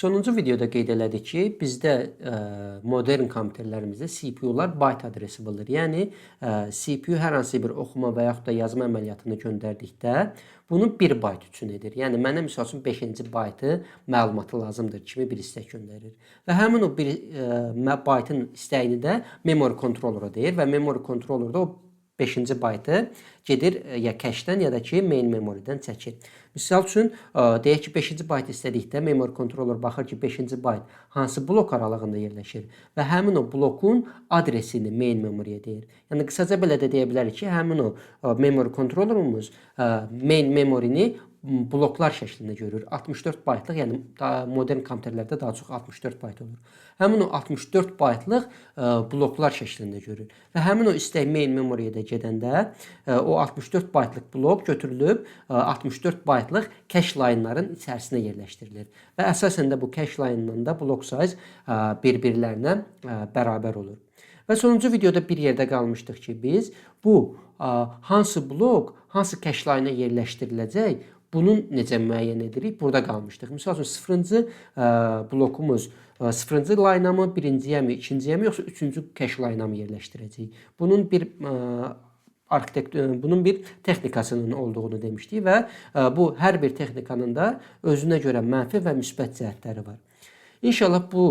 Sonuncu videoda qeyd elədik ki, bizdə modern kompüterlərimizdə CPU-lar byte addressable-dır. Yəni CPU hər hansı bir oxuma və yaxud da yazma əməliyyatını göndərdikdə bunu 1 byte üçün edir. Yəni mənə misal üçün 5-ci byte-ı məlumatı lazımdır kimi bir istək göndərir. Və həmin o bir byte-ın istəyini də memory controller-a deyir və memory controller da o 5-ci byte-ı gedir ya cache-dən, ya da ki main memory-dən çəkir. Misal üçün deyək ki, 5-ci byte istədikdə memory controller baxır ki, 5-ci byte hansı blok aralığında yerləşir və həmin o blokun adresini main memory-yə deyir. Yəni qısaca belə də deyə bilərik ki, həmin o memory controllerumuz main memory-ni bloklar şəklində görür. 64 baytlıq, yəni daha modern kompüterlərdə daha çox 64 bayt olur. Həmin o 64 baytlıq bloklar şəklində görür. Və həmin o istək main memory-yə də gedəndə o 64 baytlıq blok götürülüb 64 baytlıq cache line-ların içərisinə yerləşdirilir. Və əsasən də bu cache line-dan da block size bir-birlərinə bərabər olur. Və sonuncu videoda bir yerdə qalmışdıq ki, biz bu hansı blok hansı cache line-a yerləşdiriləcək, bunun necə müəyyən edirik? Burada qalmışdıq. Misal üçün 0-cı blokumuz 0-cı line-a mı, birinciyə mi, ikinciyə mi, yoxsa üçüncü cache line-a mı yerləşdirəcəyik? Bunun bir texnikasının olduğunu demişdik və bu hər bir texnikanın da özünə görə mənfi və müsbət cəhətləri var. İnşallah bu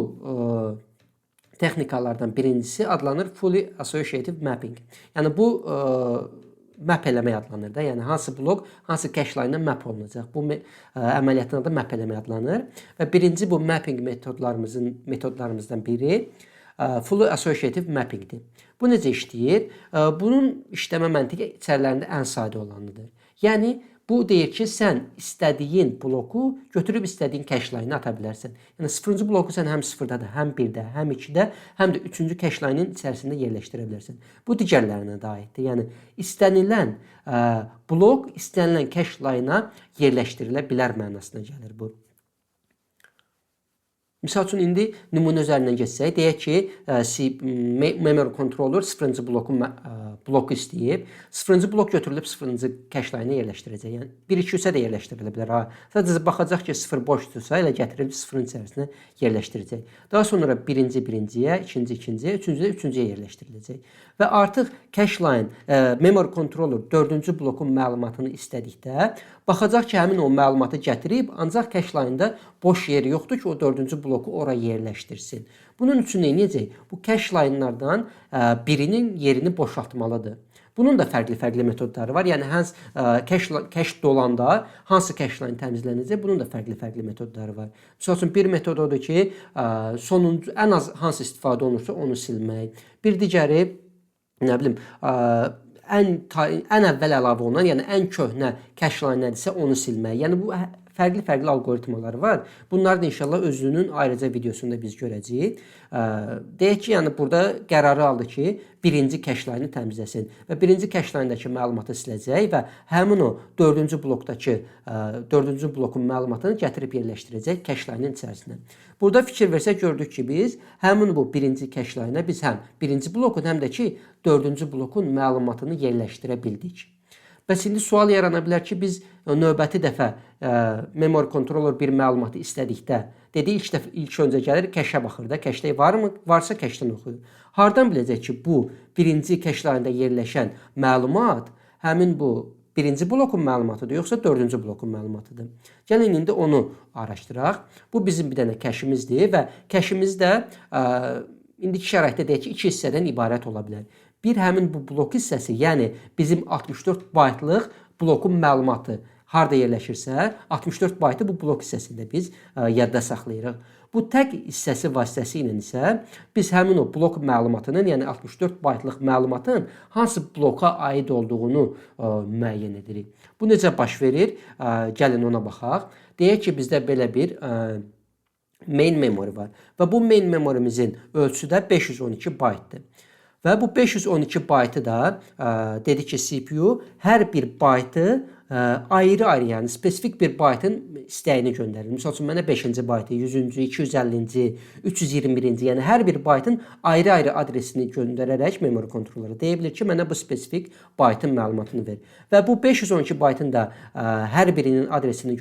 texnikalardan birincisi adlanır Fully Associative Mapping. Yəni bu map eləmək adlanır da. Yəni hansı blok hansı cache line-a map olunacaq. Bu əməliyyatın adı map eləmək adlanır. Və birinci bu mapping metodlarımızdan biri Fully Associative Mappingdir. Bu necə işləyir? Bunun işləmə məntiqi içərilərində ən sadə olanıdır. Yəni bu deyir ki, sən istədiyin bloku götürüb istədiyin cache line-a ata bilərsən. Yəni 0-cı bloku sən həm 0-da da, həm 1-də, həm 2-də, həm də 3-cü cache line-ın içərisində yerləşdirə bilərsən. Bu digərlərinə də aiddir. Yəni istənilən blok istənilən cache line-a yerləşdirilə bilər mənasına gəlir bu. Misal üçün indi nümunə üzərindən getsək, deyək ki, memory controller 0-cı bloku istəyib. 0-cı blok götürülüb 0-cı cache line-a yerləşdirəcək. Yəni 1 2 3-ə də yerləşdirilə bilər. Ha. Sadəcə baxacaq ki, 0 boşdursa, elə gətirib 0-ın içərisinə yerləşdirəcək. Daha sonra birinci birinciyə, ikinci ikinciyə, üçüncü də üçüncüyə yerləşdiriləcək. Və artıq cache line, memory controller 4-cü blokun məlumatını istədikdə baxacaq ki, həmin o məlumatı gətirib, ancaq cache line-da boş yer yoxdur ki, o 4-cü bloku ora yerləşdirsin. Bunun üçün nə edəcək? Bu cache line-lardan birinin yerini boşaltmalıdır. Bunun da fərqli-fərqli metodları var. Yəni hansı cache dolanda hansı cache line təmizlənəcək, bunun da fərqli-fərqli metodları var. Məsəl üçün bir metod odur ki, sonuncu ən az hansı istifadə olunursa onu silmək. Bir digəri nə bilim, ən əvvəl əlavə olunan, yəni ən köhnə cache line nədirsə onu silmək. Yəni bu fərqli-fərqli alqoritmalar var. Bunları da inşallah özünün ayrıca videosunda biz görəcəyik. Deyək ki, yəni burada qərarı aldı ki, birinci cache line-ı təmizləsin və birinci cache line-dakı məlumatı siləcək və həmin o dördüncü blokdakı dördüncü blokun məlumatını gətirib yerləşdirəcək cache line-ın içərisinə. Burada fikir versək gördük ki, biz həmin bu birinci cache line-a biz həm birinci blokun, həm də ki dördüncü blokun məlumatını yerləşdirə bildik. Bəs indi sual yarana bilər ki, biz növbəti dəfə memory controller bir məlumatı istədikdə, dedi ilk dəfə ilk öncə gəlir cache-ə baxır da, cache-də varmı? Varsa cache-dən oxuyur. Hardan biləcək ki, bu birinci cache line-da yerləşən məlumat həmin bu birinci blokun məlumatıdır, yoxsa dördüncü blokun məlumatıdır? Gəlin indi onu araşdıraq. Bu bizim bir dənə cache-imizdir və cache-imiz də indiki şəraitdə deyək ki, iki hissədən ibarət ola bilər. Bir həmin bu blok hissəsi, yəni bizim 64 baytlıq blokun məlumatı harda yerləşirsə, 64 baytı bu blok hissəsində biz yadda saxlayırıq. Bu tag hissəsi vasitəsilə isə biz həmin o blok məlumatının, yəni 64 baytlıq məlumatın hansı bloka aid olduğunu müəyyən edirik. Bu necə baş verir? Gəlin ona baxaq. Deyək ki, bizdə belə bir main memory var və bu main memory'mizin ölçüsü də 512 baytdır. Və bu 512 baytı da dedi ki, CPU hər bir baytı ayrı-ayrı, yəni spesifik bir baytın istəyini göndərir. Məsəl üçün mənə 5-ci baytı, 100-cü, 250-ci, 321-ci, yəni hər bir baytın ayrı-ayrı adresini göndərərək memory controllera deyə bilir ki, mənə bu spesifik baytın məlumatını ver. Və bu 512 baytın da hər birinin adresini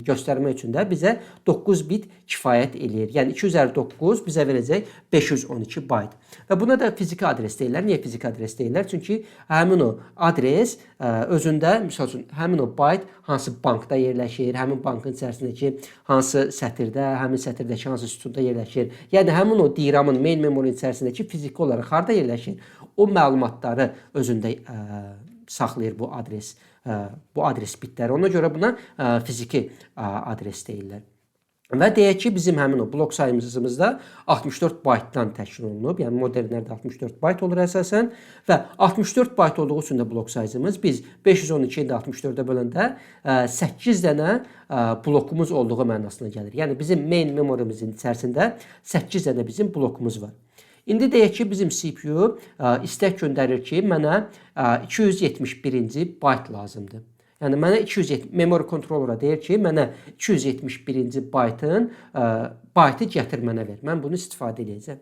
göstərmək üçün də bizə 9 bit kifayət eləyir. Yəni 259 bizə verəcək 512 bayt. Və buna da fiziki adres deyirlər. Niyə fiziki adres deyirlər? Çünki həmin o adres özündə, misal üçün, həmin o bayt hansı bankda yerləşir, həmin bankın içərisindəki hansı sətirdə, həmin sətirdəki hansı sütunda yerləşir. Yəni həmin o DRAM-ın main memory içərisindəki fiziki olaraq harda yerləşir, o məlumatları özündə saxlayır bu adres, bu adres bitləri. Ona görə buna fiziki adres deyirlər. Və deyək ki, bizim həmin o blok sayımızda 64 baytdan təşkil olunub. Yəni modernlərdə 64 bayt olur əsasən və 64 bayt olduğu üçün də blok sayımız biz 512-ni də 64-ə böləndə 8 dənə blokumuz olduğu mənasına gəlir. Yəni bizim main memory'mizin içərisində 8 dənə bizim blokumuz var. İndi deyək ki, bizim CPU istək göndərir ki, mənə 271-ci bayt lazımdır. Yəni mənə 270 memory controllera deyir ki, mənə 271-ci baytın baytı gətir, mənə ver. Mən bunu istifadə edəcəm.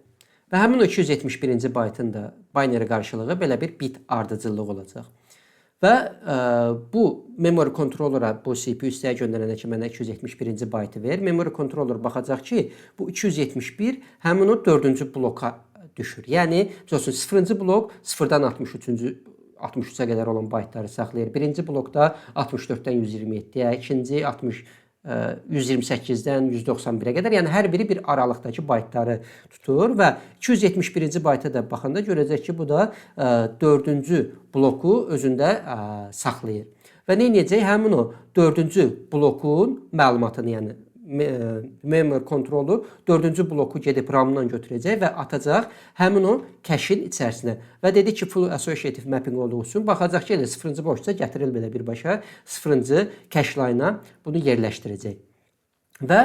Və həmin o 271-ci baytın da binary qarşılığı belə bir bit ardıcıllığı olacaq. Və bu memory controllera bu CPU istəyə göndərəndə ki, mənə 271-ci baytı ver. Memory controller baxacaq ki, bu 271 həmin o 4-cü bloka düşür. Yəni, məsəl üçün 0-cı blok 0-dan 63-cü 63-ə qədər olan baytları saxlayır. Birinci blokda 64-dən 127-yə, ikinci 60 128-dən 191-ə qədər, yəni hər biri bir aralıqdakı baytları tutur və 271-ci bayta da baxanda görəcək ki, bu da 4-cü bloku özündə saxlayır. Və nə edəcək? Həmin o 4-cü blokun məlumatını, yəni memory controller 4-cü bloku gedib RAM-dan götürəcək və atacaq həmin o cache-in içərisinə. Və dedi ki, full associative mapping olduğu üçün baxacaq ki, elə 0-cı boşsa gətiril belə birbaşa 0-cı cache line-a bunu yerləşdirəcək. Və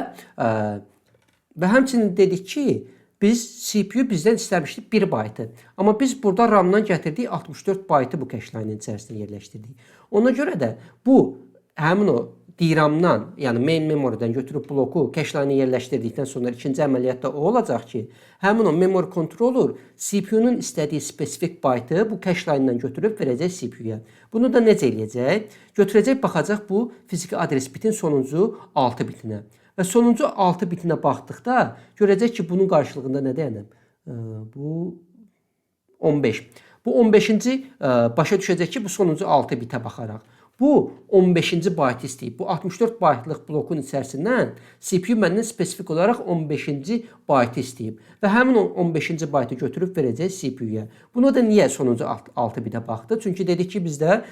həmçinin dedik ki, biz CPU bizdən istəmişdi 1 baytı. Amma biz burada RAM-dan gətirdik 64 baytı bu cache line-ın içərisinə yerləşdirdik. Ona görə də bu həmin o DRAM-dan, yəni main memory-dən götürüb bloku cache line-a yerləşdirdikdən sonra ikinci əməliyyatda o olacaq ki, həmin o memory controller CPU-nun istədiyi spesifik baytı bu cache line-dan götürüb verəcək CPU-ya. Bunu da necə eləyəcək? Götürəcək, baxacaq bu fiziki adres bitin sonuncu 6 bitinə. Və sonuncu 6 bitinə baxdıqda görəcək ki, bunun qarşılığında nə deyənəm? Bu 15. Bu 15-ci başa düşəcək ki, bu sonuncu 6 bitə baxaraq. Bu 15-ci baytı istəyib. Bu 64 baytlıq blokun içərisindən CPU məndən spesifik olaraq 15-ci baytı istəyib və həmin o 15-ci baytı götürüb verəcək CPU-ya. Buna da niyə sonuncu 6 bitə baxdı? Çünki dedik ki, bizdə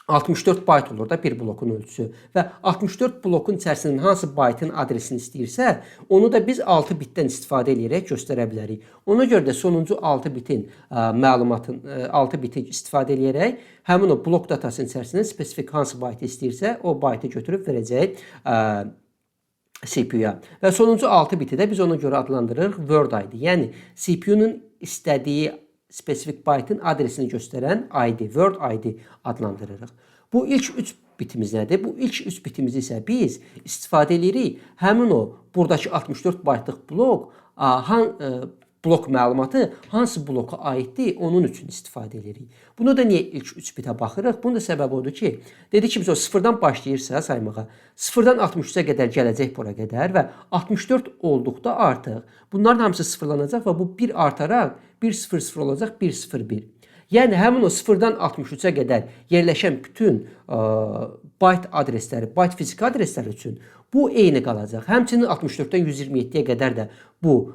64 bayt olur da bir blokun ölçüsü və 64 blokun içərisindən hansı baytın adresini istəyirsə, onu da biz 6 bitdən istifadə edərək göstərə bilərik. Ona görə də sonuncu 6 bitin məlumatın 6 biti istifadə edərək həmin o blok datasının içərisindən spesifik hansı baytı istəyirsə, o baytı götürüb verəcək CPU-ya. Və sonuncu 6 biti də biz ona görə adlandırırıq Word ID. Yəni CPU-nun istədiyi spesifik byte-ın adresini göstərən ID, Word ID adlandırırıq. Bu ilk 3 bitimiz nədir? Bu ilk 3 bitimizi isə biz istifadə edirik. Həmin o buradakı 64 baytlıq blok blok məlumatı hansı bloka aiddir, onun üçün istifadə edirik. Bunu da niyə ilk 3 bitə baxırıq? Bunun da səbəbi odur ki, dedik ki, biz o sıfırdan başlayırsa saymağa, sıfırdan 63-ə qədər gələcək bura qədər və 64 olduqda artıq bunların hamısı sıfırlanacaq və bu 1 artaraq 1 0 0 olacaq, 1 0 1. Yəni həmin o 0-dan 63-ə qədər yerləşən bütün byte adresləri, byte fiziki adresləri üçün bu eyni qalacaq. Həmçinin 64-dən 127-yə qədər də bu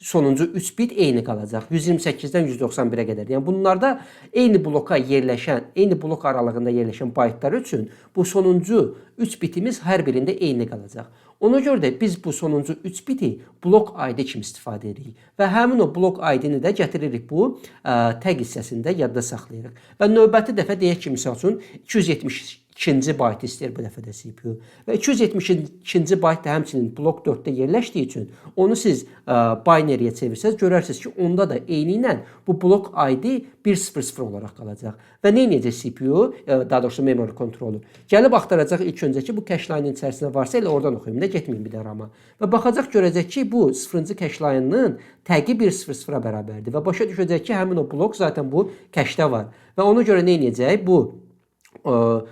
sonuncu 3 bit eyni qalacaq. 128-dən 191-ə qədər. Yəni bunlarda eyni bloka yerləşən, eyni blok aralığında yerləşən baytlar üçün bu sonuncu 3 bitimiz hər birində eyni qalacaq. Ona görə də biz bu sonuncu 3 biti blok ID kimi istifadə edirik və həmin o blok ID-ni də gətiririk bu tag hissəsində yadda saxlayırıq. Və növbəti dəfə deyək ki, misal üçün 272 272-ci baytı istəyir bu dəfə də CPU. Və 272-ci bayt da həmçinin blok 4-də yerləşdiyi üçün onu siz binary-yə çevirsəz görərsiniz ki, onda da eyni ilə bu blok ID 100 olaraq qalacaq. Və nə edəcək CPU, daha doğrusu memory controller? Gəlib axtaracaq ilk öncə ki, bu cache line-ın içərisində varsa elə oradan oxuyum da, getməyim bir də RAM-a. Və baxacaq, görəcək ki, bu 0-cı cache line-ının tagi 100-a bərabərdir və başa düşəcək ki, həmin o blok zaten bu cache-də var. Və ona görə nə edəcək? Bu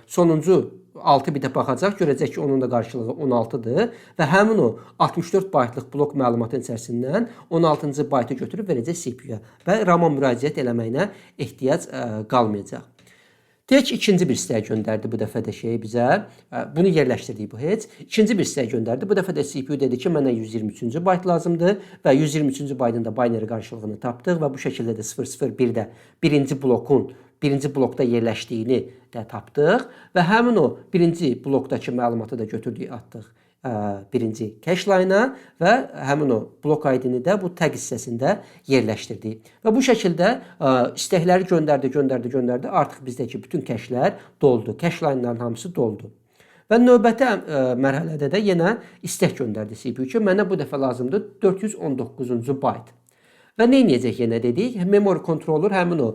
sonuncu 6 bitə baxacaq, görəcək ki, onun da qarşılığı 16-dır və həmin o 64 baytlıq blok məlumatın içərisindən 16-cı baytı götürüb verəcək CPU-ya və RAM-a müraciət eləməyinə ehtiyac qalmayacaq. Deyək ki, ikinci bir istək göndərdi bu dəfə də şey bizə. Bunu yerləşdirdik bu heç. İkinci bir istək göndərdi. Bu dəfə də CPU dedi ki, mənə 123-cü bayt lazımdır və 123-cü baytın da binary qarşılığını tapdıq və bu şəkildə də 001-də birinci blokun birinci blokda yerləşdiyini də tapdıq və həmin o birinci blokdakı məlumatı da götürdük, atdıq birinci cache line-a və həmin o blok ID-ni də bu tag hissəsində yerləşdirdik. Və bu şəkildə istəkləri göndərdi, göndərdi, göndərdi. Artıq bizdəki bütün cache-lər doldu. Cache line-ların hamısı doldu. Və növbəti mərhələdə də yenə istək göndərdi CPU ki, mənə bu dəfə lazımdır 419-cu byte. Və nə edəcək yenə dedik? Memory controller həmin o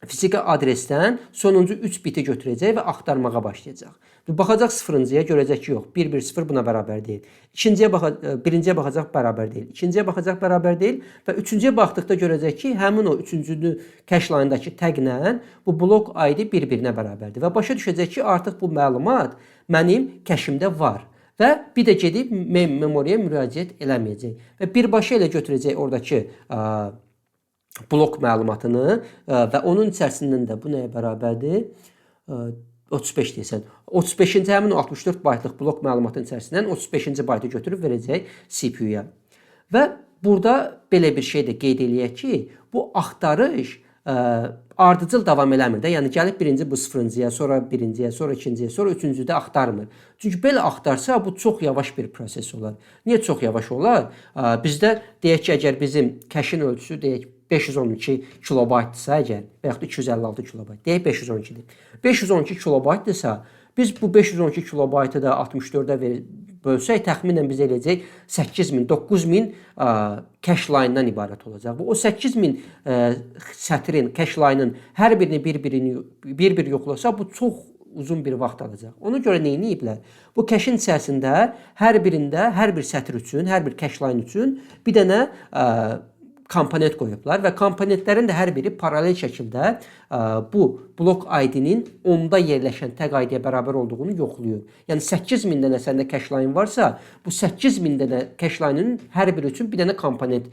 fiziki adresdən sonuncu 3 biti götürəcək və axtarmağa başlayacaq. Baxacaq sıfırıncıya, görəcək ki, yox, 1 1 0 buna bərabər deyil. İkinciyə baxa, birinciyə baxacaq, bərabər deyil. İkinciyə baxacaq, bərabər deyil və üçüncüyə baxdıqda görəcək ki, həmin o üçüncünü cache line-dakı taglə bu blok ID bir-birinə bərabərdir və başa düşəcək ki, artıq bu məlumat mənim cache-imdə var. Və bir də gedib memoriyə müraciət eləməyəcək və birbaşa elə götürəcək oradakı blok məlumatını və onun içərisindən də bu nəyə bərabərdir? 35 deyəsən. 35-ci həmin o 64 baytlıq blok məlumatının içərisindən 35-ci baytı götürüb verəcək CPU-ya. Və burada belə bir şey də qeyd eləyək ki, bu axtarış ardıcıl davam eləmir də. Yəni gəlib birinci bu sıfırıncıya, sonra birinciyə, sonra ikinciyə, sonra üçüncüdə axtarmır. Çünki belə axtarsa bu çox yavaş bir proses olar. Niyə çox yavaş olar? Bizdə deyək ki, əgər bizim cache-in ölçüsü deyək 512 kilobaytdırsa əgər və yaxud da 256 kilobayt, deyək 512-dir. 512 kilobaytdırsa, biz bu 512 kilobaytı da 64-ə bölsək, təxminən bizə eləyəcək 8000, 9000 cache line-dan ibarət olacaq. Bu o 8000 sətrin, cache line-ın hər birini bir-birini bir-bir yoxlasa, bu çox uzun bir vaxt alacaq. Ona görə nə ediblər? Bu cache-in içərisində hər birində hər bir sətr üçün, hər bir cache line üçün bir dənə komponent qoyublar və komponentlərin də hər biri paralel şəkildə bu blok ID-nin onda yerləşən tag ID-yə bərabər olduğunu yoxlayır. Yəni 8000 dənə səndə cache line varsa, bu 8000 dənə cache line-ın hər biri üçün bir dənə komponent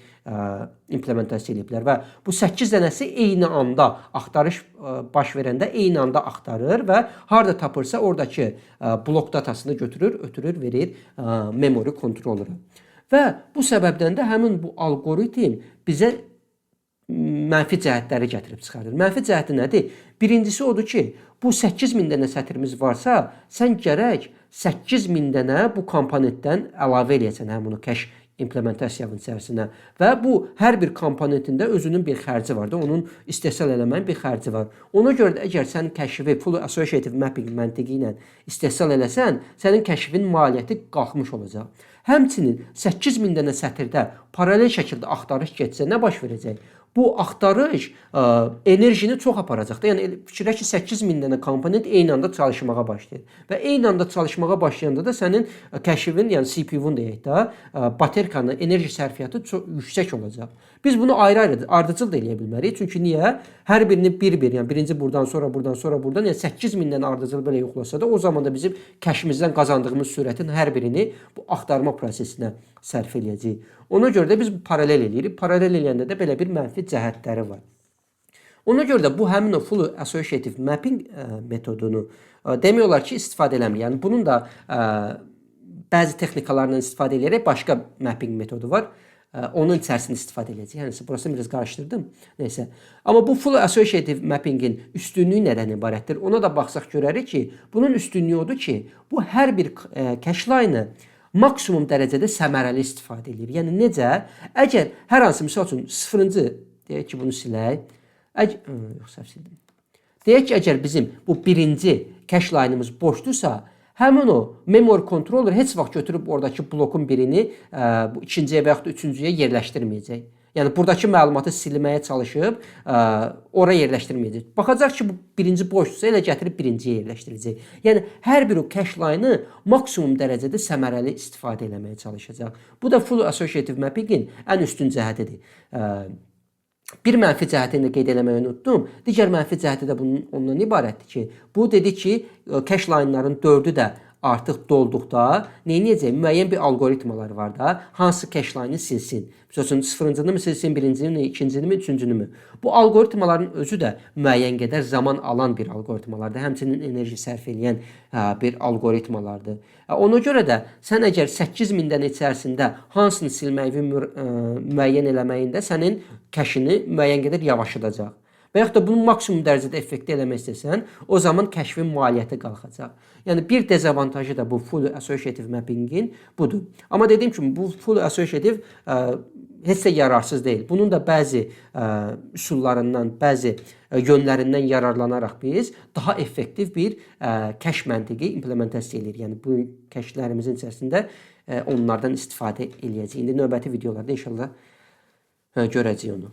implementasiya ediblər və bu 8 dənəsi eyni anda axtarış baş verəndə eyni anda axtarır və harda tapırsa oradakı blok datasını götürür, ötürür, verir memory controller'a. Və bu səbəbdən də həmin bu alqoritm bizə mənfi cəhətləri gətirib çıxardır. Mənfi cəhəti nədir? Birincisi odur ki, bu 8000 dənə sətrimiz varsa, sən gərək 8000 dənə bu komponentdən əlavə eləyəsən həmin o cache implementasiyanın içərisinə və bu hər bir komponentində özünün bir xərci var da, onun istehsal eləməyin bir xərci var. Ona görə də əgər sən cache-i full associative mapping məntiqi ilə istehsal eləsən, sənin cache-in maliyyəti qalxmış olacaq. Həmçinin 8000 dənə sətirdə paralel şəkildə axtarış getsə nə baş verəcək? Bu axtarış enerjini çox aparacaq da. Yəni fikirləş ki, 8000 dənə komponent eyni anda çalışmağa başlayır. Və eyni anda çalışmağa başlayanda da sənin cache-in, yəni CPU-nun deyək də, baterkanın enerji sərfiyyatı çox yüksək olacaq. Biz bunu ayrı-ayrı ardıcıl da eləyə bilmərik. Çünki niyə? Hər birini bir-bir, yəni birinci buradan, sonra buradan, sonra buradan, yəni 8000 dənə ardıcıl belə yoxlasa da, o zaman da bizim cache-imizdən qazandığımız sürətin hər birini bu axtarma prosesinə sərf eləyəcəyik. Ona görə də biz paralel eləyirik. Paralel eləyəndə də belə bir mənfi cəhətləri var. Ona görə də bu həmin o full associative mapping metodunu demək olar ki, istifadə eləmir. Yəni bunun da bəzi texnikalarından istifadə eləyərək başqa mapping metodu var. Onun içərisində istifadə eləyəcək. Yəni burasını biraz qarışdırdım. Nəysə. Amma bu full associative mappingin üstünlüyü nədən ibarətdir? Ona da baxsaq görərik ki, bunun üstünlüyü odur ki, bu hər bir cache line-ı maksimum dərəcədə səmərəli istifadə eləyir. Yəni necə? Əgər hər hansı, misal üçün 0-cı, deyək ki, bunu silək. Əgər, yox, səhv sildim. Deyək ki, əgər bizim bu birinci cache line-ımız boşdursa, həmin o memory controller heç vaxt götürüb oradakı blokun birini bu ikinciyə və yaxud da üçüncüyə yerləşdirməyəcək. Yəni buradakı məlumatı silməyə çalışıb ora yerləşdirməyəcək. Baxacaq ki, bu birinci boşdursa, elə gətirib birinciyə yerləşdirəcək. Yəni hər bir o cache line-ı maksimum dərəcədə səmərəli istifadə eləməyə çalışacaq. Bu da full associative mapping-in ən üstün cəhətidir. Bir mənfi cəhətini də qeyd eləməyi unutdum. Digər mənfi cəhəti də bunun ondan ibarətdir ki, bu dedi ki, cache line-ların 4-ü də artıq dolduqda nə edəcək? Müəyyən bir alqoritmalar var da, hansı cache line-ı silsin. Məsəl üçün sıfırıncını mı silsin, birincini mi, ikincini mi, üçüncünü mü? Bu alqoritmaların özü də müəyyən qədər zaman alan bir alqoritmalardır. Həmçinin enerji sərf eləyən bir alqoritmalardır. Ona görə də sən əgər 8000-dən içərisində hansını silməyi müəyyən eləməyində sənin cache-ini müəyyən qədər yavaşladacaq. Və yaxud da bunu maksimum dərəcədə effektli eləmək istəsən, o zaman kəşfin maliyyəti qalxacaq. Yəni bir dezavantajı da bu full associative mapping-in budur. Amma dediyim kimi bu full associative heç də yararsız deyil. Bunun da bəzi üsullarından, bəzi yönlərindən yararlanaraq biz daha effektiv bir cache məntiqi implementasiya eləyirik. Yəni bu cache-lərimizin içərisində onlardan istifadə eləyəcəyik. İndi növbəti videolarda inşallah görəcəyik onu.